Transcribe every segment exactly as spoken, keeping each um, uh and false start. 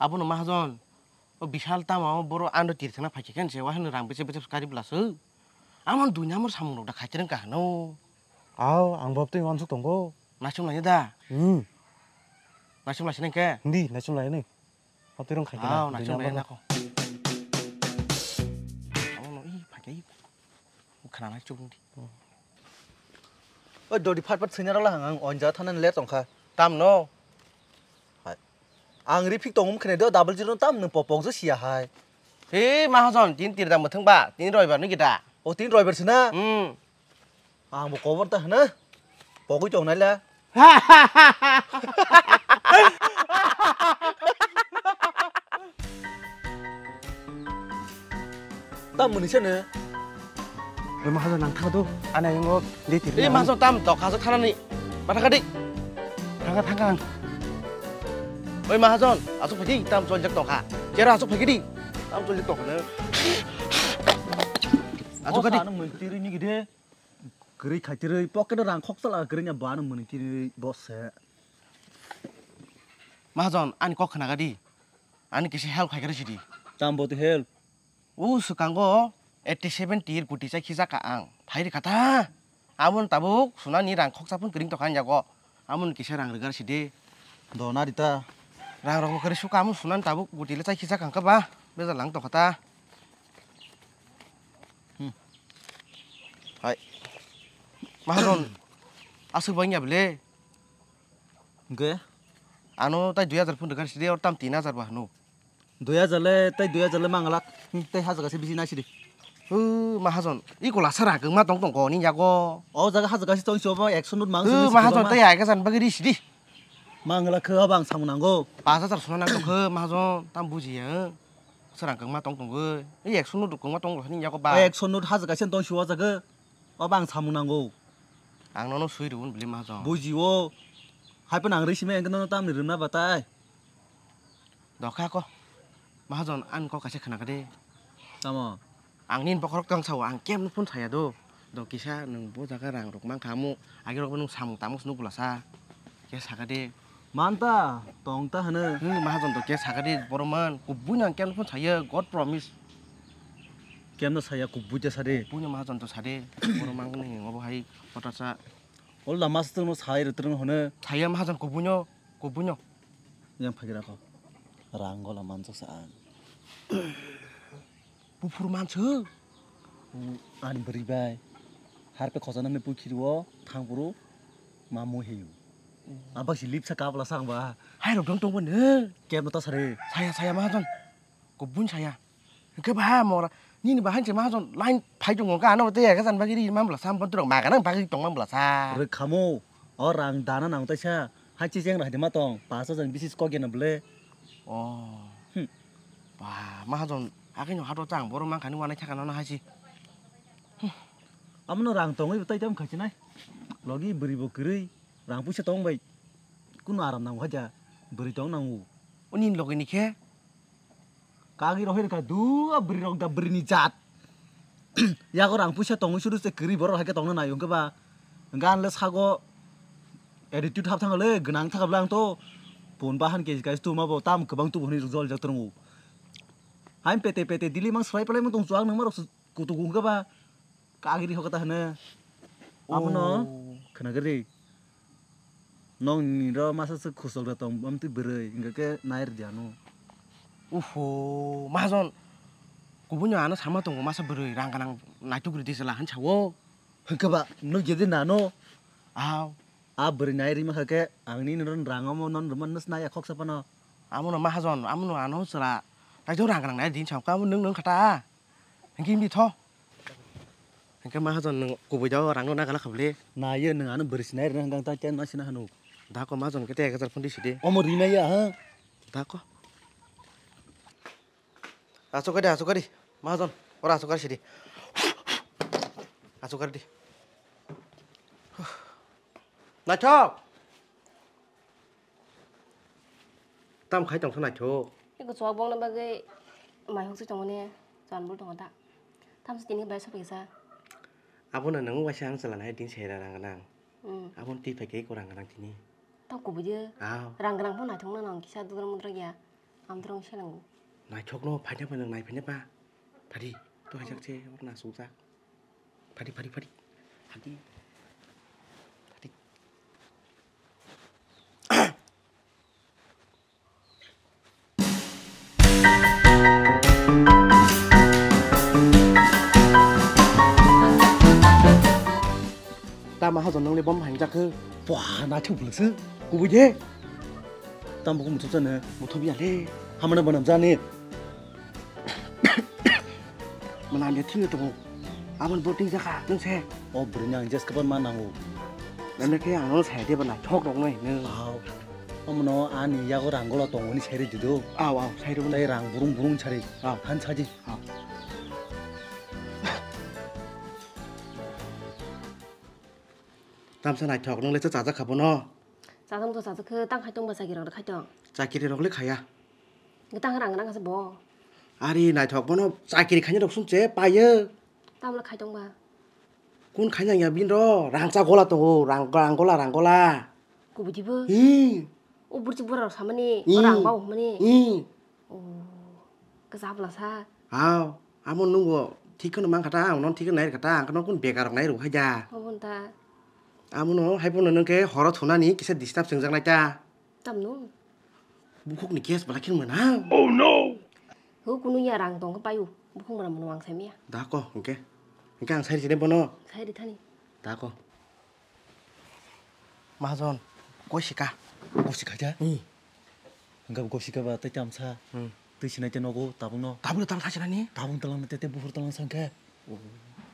Abono mahajon, o Bishal tamo boro ando tir thangna phaikhe khe se, wahino rang bese bese kari bwlaswk. Amon dui number samung rok da khaitwrwng ka hano. Aw, ang bob twi wansuk tongo. Naichom lai da? Hmm. Naichom lai sinai khe? Hindi, naichom lai ni. Hotwi rong khaikhe na, Aw, dui naichom number lai no. Nako. Abono i phaikhe i khna nai chukdi. Oi, dodi phat phat swinar la hang, ang onja thana le tongkha. Tamno? Hai. Ang rifik tongum khne do double zero tam nung popok jo sia hai. He mahajon, tin tir dam thung ba, tin roibar ni gita. O tin roibar sina? Hmm. Ang bo kobor ta hana. Pogwi tong nai la. Tam muni sene. Oi mahajon nang thang do. Ana yango de tir. Ei mahajon tam tok hajo thanani. Matha kadi. Thanga thanga ang. Oi mahajon, asuk phai di tam chol jak tokha. Chera asuk phai di. Tam chol jak tokha ne. Asuk kadi. Anu muni tiri ni gide. Gri khai tiri pocket rang khok sala gri nya bana muni tiri bosse. Mahajon, ani kok khna kadi. Ani kisi help khai kadi sidi. Tam bo to help. O swkango eighty seven tir guti chai khijak ka ang. Phai rikha ta. Amon tabuk sunani rang khoksa phun kring tokha ang yago. Amon kisa rang rwgar sidi. Do na rita. Rang rok kwrwi suka amon sunani tabuk guti le chai khijak ang khe ba. Bejal lang tokha ta. Hmm. Hai. Mahajon aswk bangya bele. Hwnkhe? Ano tai dui hajar phun rwgar sidi or tam tin hajar ba hwno. Dui hajar le, tei dui hajar le mangalak. Hmm, tei hajar kaisa bisi naisidi. Hw, mahajon, i kola sara kwma tong tong ko ni yago. O jaga hajar kaisa tong si obo ekso note mang Hw, sini mahajon, sikima. Tei ai kasan bagwi ri sidi. Mangalak khe obo ang samung nango. Pas hajar sona nang tong khe, mahajon, tam bujiya. Sara kwma tong tong gwi. I ekso note kwma tong ni yago ba. O ekso note hajar kaisa tong si o jaga. Obo ang samung nango. Ang nono sui rwun bili mahajon. Buji o. Hai phano ang ri simi engkhe nono tamni rwna batai. Dokha ko. Mahajon, ang kok kaisa khna kadi. Tamo? Ang nini bokhorok tong sao, ang kemno phone saya do. Do kisa nwng bo jaga rang rok mankha amu, agi rok nwng samung tamo swnuk bwlasa. Khe sakadi. Manta, tong ta hwno. Nwng mahajon do khe sakadi, boro man kubui no ang kemno phone saya, God promise. Kemno saya kubui ta sadi. Kubui no mahajon to sadi. Boro man nwng obo hai hotasa. Ol lama swtwng no sai rwtwng hwno. Saya mahajon kubui no. Kubui no. Yang phagira ko. Rang gola manjak sa ang. Buphuru mansu. Ani bwrwi bai. Harpe khosa nang ni pui khiri o thang phuru ma mui heyu. Abak si lip sa kapla sang ba. Hai rok dong tong bo ne. Kem ta sari. Saya saya mahajon. Kubun saya. Hwnkhe ba mora nini bahai se mahajon line phai tongo ka ano tei ega jan bagwi ri man bwlasa am bontwrok maga nang bagwi tong man bwlasa. Rwkhamo o rang dana nang taisa hai chi jeng rah de ma tong pas hajar bisi kok gena bwle. Oh. Hmm. Ba mahajon akhino hato chang boro mankha ni wanai thaka nono hai si. Amono rang tongwi tai tam khachi nai. Logi bwrwi bo kwrwi rang puisa tong bai. Kuno aram nango haja bwrwi tong nango. Oni logi ni khe. Kagwi rohoi rwkha dua bwrwi rok da bwrwi ni jat. Yago rang puisa tongwi sudu se kwrwi borok hai khe tongna nai hwnkhe ba. Hwnkhe ang le sago attitude hap thangkha le gwnang thangkha bwle ang to. Pon bahan kg kaisa tuma bo tam kwbang tubu hwnwi rwjak tongo. Hain pete pete dili mang swlai palai mang tong chuak nang ma rok kutuku hwnkhe ba. Kagiri hokta hwno. Abono khwnagari. Nong ni ro masa se khusol da tong bam twi bwrwi hingke ke nair diano. Uho, mahajon. Kubunyo ano sama tongo masa bwrwi rang ganang naituk ridi sela han sawo. Hwnkhe ba nuk jedi nano. Aw. A bwrwi nai rima kha ke ang nini ron rang amo non rwma nus nai khoksa phano. Amono mahajon, amono ano chwla. Naituk rang ganang nai din sam ka amo nung nung khata. Hingke himdi tho. Hingke mahajon nwng kubui da o rang no nagala khabli. Na ye nwng ano bwrwi sinai rwna hwnkhe ta ten ma sina hanu. Da ko mahajon khe te ek hajar phone di sidi. Omo rinai ya ha. Da ko. Asukari, asukari. Mahajon, ora asukari sidi. Asukari di. Naithok. Tam khai tongsa naithok. Eko chuwak bongna bagwi mai hokchi tongmani chanbul tongo da. Tamsa tini bai sophaiksa. Abono nang waisa ang chwla nai din sera rang gwnang. Hmm. Aboni twi phaikhe eko rang gwnang tini. Tamo kubui de. Aw. Rang gwnang phano naithok nang kisa dudra mudra ya. Amdrong se nango. Naithokno phaina phaina nai phaina ba. Phadi, to hajak se, wak na sujak. Phadi, phadi, phadi. Phadi. Phadi. Tama hajon nang le bom hang jak khe. Wah, naithok bwlwk se. Kubui de. Tamo khe muthupjani? Muthupya le. Hamano bo namjani. Mwnam ya thimwi tongo. Aboni bo twi jakha, nwng se. O bwrwini ang jest khe ma nango. Nang khe ang no sai de ba naithok rok nai nwng. Aw. Omono ani yago rang gola tongo ni sai rw di do. Aw, aw, sai rw. Tai rang burung burung sari. Aw. Han saji. Aw. Tamsa naithok, nwng le cha chajak kha bono? Chajak to chajak khe, tang khai tong ba chakiri rok khai tong. Chakiri rok le khaya. Tang rang nang kha se bo. Ari naithok bono chakiri khaina rok sum che payo. Tamle khai tong ba. Kun khaina ya bin ro, rang cha gola tongo, rang, rang gola, rang gola. Kubui di bo? Hmm. O burchi bura rok samani, Hmm. rang ba hwnmani. Hmm. Oh, kwchapla sa. Aw, amo nungbo thik kheno mang kha ta, ang non thik kheno nai kha ta, ang kheno kun bekar rok nai rw hai da. Obo wng ta. Amo no hai phano nung khe horo thunani kisa disturb swngjak nai ta. Tamno? Bukhuk ni gas bwlai khe mwnang. Oh no! Ho kunu ya rang tong khe paio, bukhuk mwnang mwnang ang sai maya. Da ko, hwnkhe. Hwnkhe ang sai rw sini bono. Sai rw thani. Da ko. Mahajon, gosika. Gosika kha? Hmm. Hwnkhe gosika ba tei tamsa. Hmm. Twi sinai tei nogo tabukno. Tabukno talang thasinani? Tabuk talang tei tei buphur talang sa hwnkhe. Oh.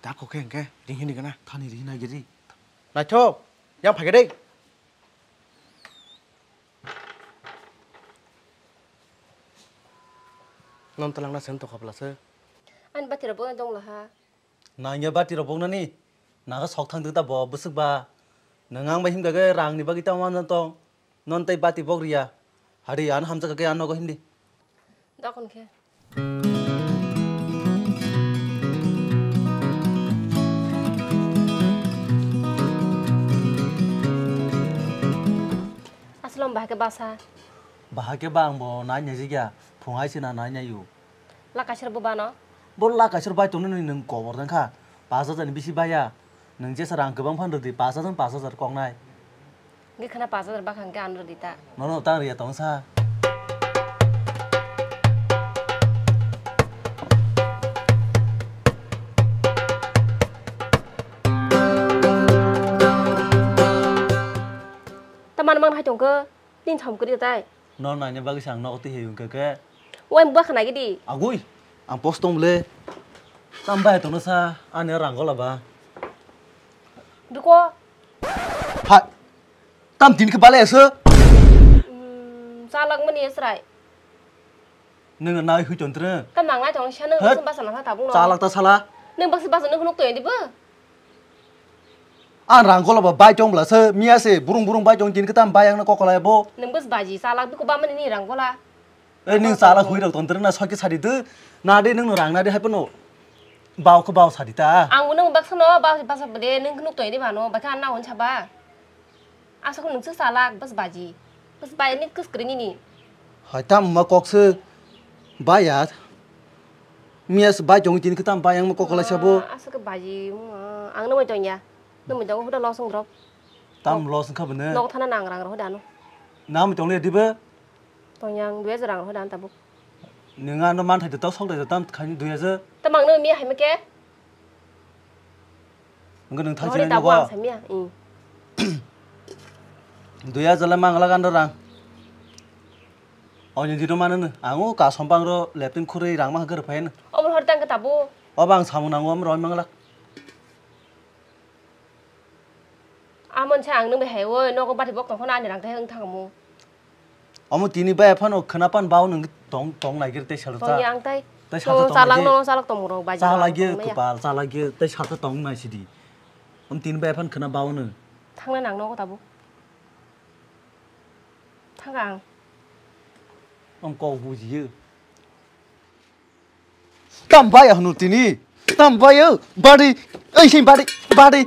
Da kok khe hwnkhe ring hini gana? Thani ring hini agiri. Naithok, yang phai khe dei. Non talang na sen to khapla se. Ani bati rok bo dong la ha. Nangya bati rok boknani, naga sok thang ta bo bwswk ba. Nwng ang bai himkha khe rang ni bagwi tamo manjak tong. Non tei bati bok riya. Hari ano hamjak khe ano nogo himdi. Dokon khe. Aswlong bahai khe basa. Bahai khe ba ang bo nai naijak ya. Phung hai se na nai nai o. Lakaisar bo bano? Bo lakaisar bai tongnani nwng kobor wng kha. Pash hajar ni bisi baya. Nwng jesa rang kwbang phan rwdi, pash hajar, pash hajar koknai. Hwnkhe khwna pash hajar bakha hwnkhe ano rwdi ta. Nono tang riya tong sa. Tamani mang hai tongkhe? Tin thom kwrwi tai. No naina bagwi se ang nogo twi hai hwnkhe khe. Wai bwkha nai gidi. Agui, ang post tong le. Tam bai tono sa, ani rang gola ba. Duko. Ha. Tam tin khe bale se. Hmm, chalak mani esrai. Nwng nai hui ton tre. Tam nang nai tong sa nwng Hei. Bwswk basa nang sa tabung no. Chalak ta sala. Nwng bwswk basa nwng nuk to endi bo. Ang rang gola ba bai tong bla se miya se burung burung bai tong tin khe tam bai ang no kokolai bo. Nwng bwswk baji chalak biko ba mani ni rang gola. E nwng chalak hui rok ton tre na soki sadi de. Na de nwng rang na de hai pono. Bao khe bao sadi ta. Ang nwng baksa no bao basa de nwng nuk to endi ba no bakha na hon sa ba. Aswk nwng se chalak, bwswk baji. Bwswk bai ni kwswk kwrwi nini. Hai tam ma kok se bai ya. Miya se bai tong tin khe tam bai ang ma kok lai sabo. Ah, aswk baji, ah, ang nwng tong ya. Nwng tong huda losong drop. Tam losong kha bwne. Nok thana nang rang ro huda no. Nam tong le dibe. Tong yang dua jora rang ro huda tabuk. Nwng ano man thai de tok sok de tam khaini dua jora. Tam ang nwng miya hai ma ke. Hwnkhe nwng thai Rohori chini tabuk nogo? Ang samya, ih. Dui hajar le mangla ganda rang. Oni dino mano no. Ang o kasom bang ro leptin khurui rang ma hwnkhe rwphai no. Obo hor tang khe tabuk. Obo ang samung nango, omo roi mangla. Amon sa ang nwng bai hai o, nogo bati bok tong khona ani rang thai wng thang mo. Omo tini bai phano khwna pan bao nwng tong, tong nai gir tei salsa. Tong yang tai. Tei salsa tong chalak nai no, chalak tong rok bai. Chalak ye kwpal, chalak ye tei salsa tong nai sidi. Om tini bai phan khwna bao nwng. Thang nai nang nogo tabuk. Thang ang. Om kok buji ye. Tam bai hwno tini. Tam bai o. Bari. Ei sing bari. Bari.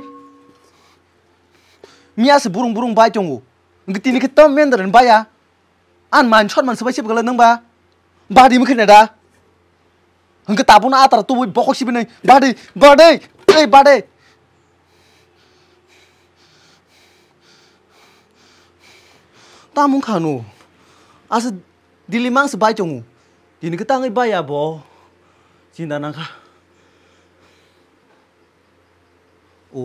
Miya se burung burung bai tongo. Ngi tini khe tam mendren baya. An man shot man sabai sibgala nang ba. Badi mukhe na da. Hwnkhe tabukno atar tubui bokhok sibinai. Badi, badi, ei badi. Tamung khanu. Asa Delhi mang se bai tongo. Tini khe tangwi bai abo. Chinta nangkha. O,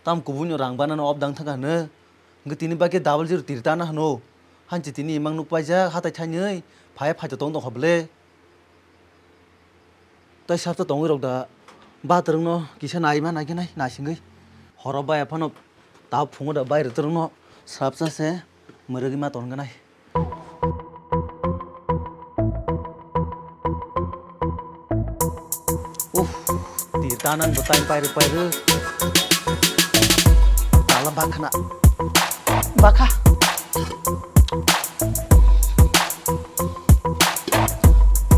tam kubuni rang banana ob dang thangkha hwno. Hwnkhe tini bagwi double zero tir tana hwno. Hanchi tini imang nuk paijak hatai thainwi phai phai tong tongkha bwle. Tai sabsa tongwi rok da ba twrwngno kisa naima naigenai naisingwi. Horo baya phano ta phungo da bai rw twrwngno sabsa se mwrwgwi ma tongnai. Uff, tir tanan bo time pairw pairw. Tala bakhana. Bakha.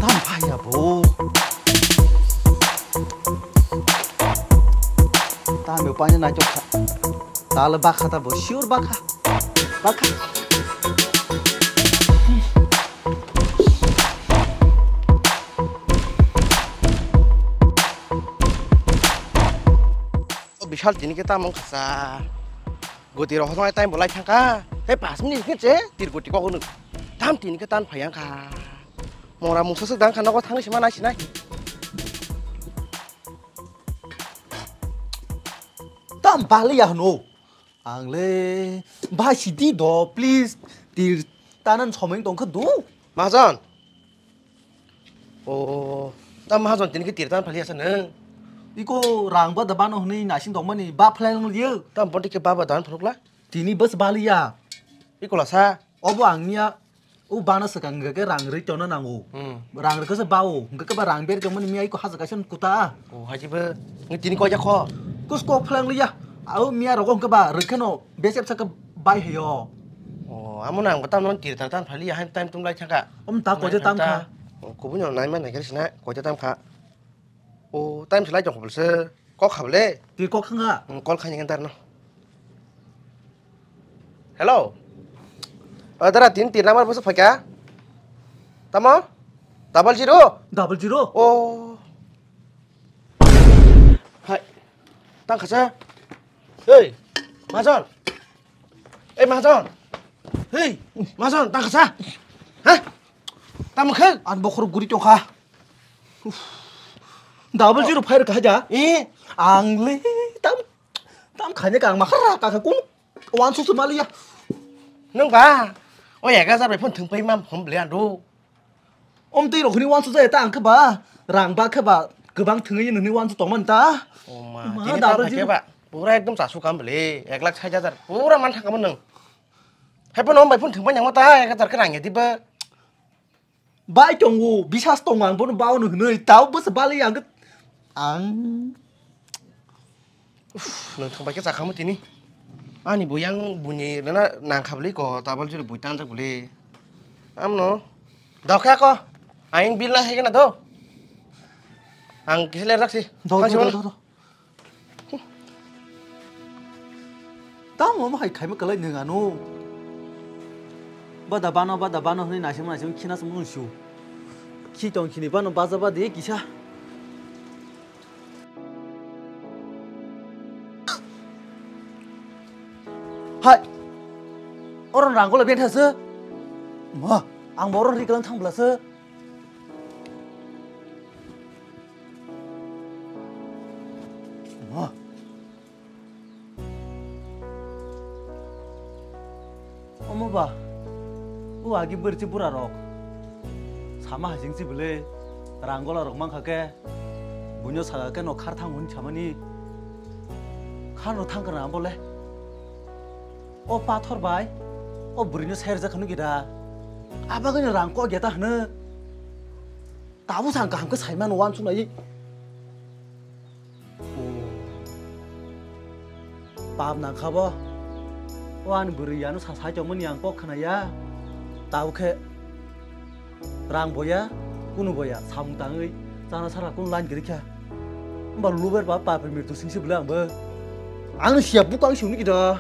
Tam phaiya bo. Tam yo paina naitok kha. Tala bakha ta bo sure bakha. Bakha. O Bishal tini khe tamo wngkha sa. Goti rok hwnwi time bo lai thangkha. He pas minute khe che tir goti kok hwnwi. Tam tini khe tan phai wngkha. Mora mungsa swk dang kha nogo thangwi sima nai sinai. Tam baliya hwno. Ang le bai sidi do, please. Tir tanan someng tong khe do. Mahajon. O, ta mahajon tini khe tir tan phali asa nang. Iko rang ba da bano hwnwi nasing tongmani ba phlai lang liyo. Ta bodi khe ba ba dan phulukla. Tini bas baliya. Iko lasa. Obo ang niya. O bana swkang hwnkhe rang rwi tongna nango. Hmm. Rang rwkhe se bao, hwnkhe ba rang ber tongmani miya iko haja kaisa kuta. O, hai se bo. Ngi tini koi jakho? Kus kok phelang liya. Au miya rogo hwnkhe ba rwkheno besep saka bai hayo. O, amo nang bo tamno tir tar tan phali ya, hai time tum lai thangka. Om ta koi je tam kha. O, kubuni nai man nai khe sina koi je tam kha. O, time slai tong kho se. Kok kha bole? Twi kok kha nga. Hmm, call khaini kan darno. Hello. O, dara tin tin number bwswk phaikha. Tamo? Double zero? Double zero. O. Hai. Tang kha sa. Hey, Majon. Ei, Majon. Hey, Majon, tang kha sa. Ha? Tamo khe? An bokhorok guri tong kha. Double zero fire kha ja. Eh? Ang le tam, tam khanya kang ma khara ka kun wan su su maliya. Nung ba? O ek hajar bai phone thung pai mam phone ble ando. Om tei rok hini wan su ja ta ang khe ba. Rang ba khe ba. Gobang thungwi nini wan su tong man ta. O ma, ma, tini double zero. Pura ekdom chasu kam ble. Ek lakh sait hajar. Pura man thang ka man nung. Hai phone om bai phone thung pai nang ma ta ek hajar khe rang ya di ba. Bai tongo, bisas tongo ang bono baono hwnwi, tao bwsa bali ang, ang. Uff, nwng thang bai khe chakhamu tini. Ani bo yang buini rwna nangkha bwlwi ko, tabal juri bui tanjak bwlwi. Amno. Dokha ko, aing bill na hegena do. Ang kisa lerjak si. Do, do, do, do, do. Tamo mo hai khaima kwlai nwng ano. Bada bano, bada bano hwnwi naisingma naisingma khina se mung su. Khi tong khini bano baja badi kisa. Hai. Oro ranggola bentha se. Ma, ang bo oro riklang thang bla se. Ma. Omo ba, o agi bwrchi bura rok. Sama hasing si bwle, rang gola rok mankha khe, buino saka khe no khar thang hwn samani. Khar no thang kana bole. O pathor bai, o bwrwino serjak hwnwi gida. Abagwino rang kok ya ta hwno. Tabuk sa ang kaham khe saimano wansuk nai. O. Pap nang kha bo. O ani bwrwi ano sa sai tongmani ang kok khna ya. Tabuk khe rang boya, kunu boya, samung tangwi chana sara kunu line kwrwi kha. Hwnba luber ba pap mirtu singsi bwle ang bo. Ang siya buka ang sungni kida.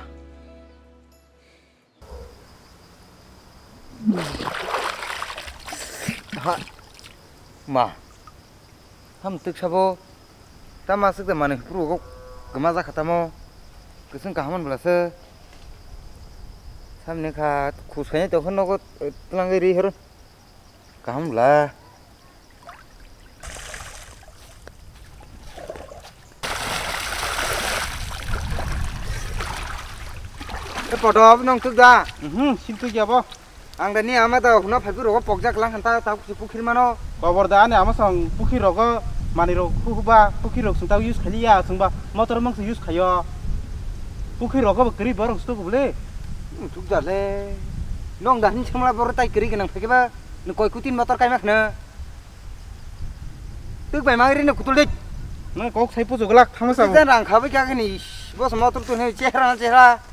Ha. Ma. Ham twk sabo. Tama swk da mani hupru go gama ja khatamo. Kwswng kaham bwla se. Samni kha khus khainai tokhe nogo twlangwi ri horo. Kaham bwla. E podo abo nong twk da. Mhm, sim twk ya bo. Ang da ni ama da huna phaibu rogo pokjak lang hanta ta pukhir mano. Kobor da ani ama song pukhir rogo mani rok khu ba pukhir rok sung ta use khali ya sung ba motor mang se use khayo. Pukhir rogo bo kri borok sto bole. Thuk da le. Nong da ni samla bor tai kri ganang phai ba. Ni koi kutin motor kai mak na. Twk bai mangri no kutul dik. Nang kok sai pujo glak thangma sa. Jan rang khabai ka ni. Bos motor tu ne chehra na chehra.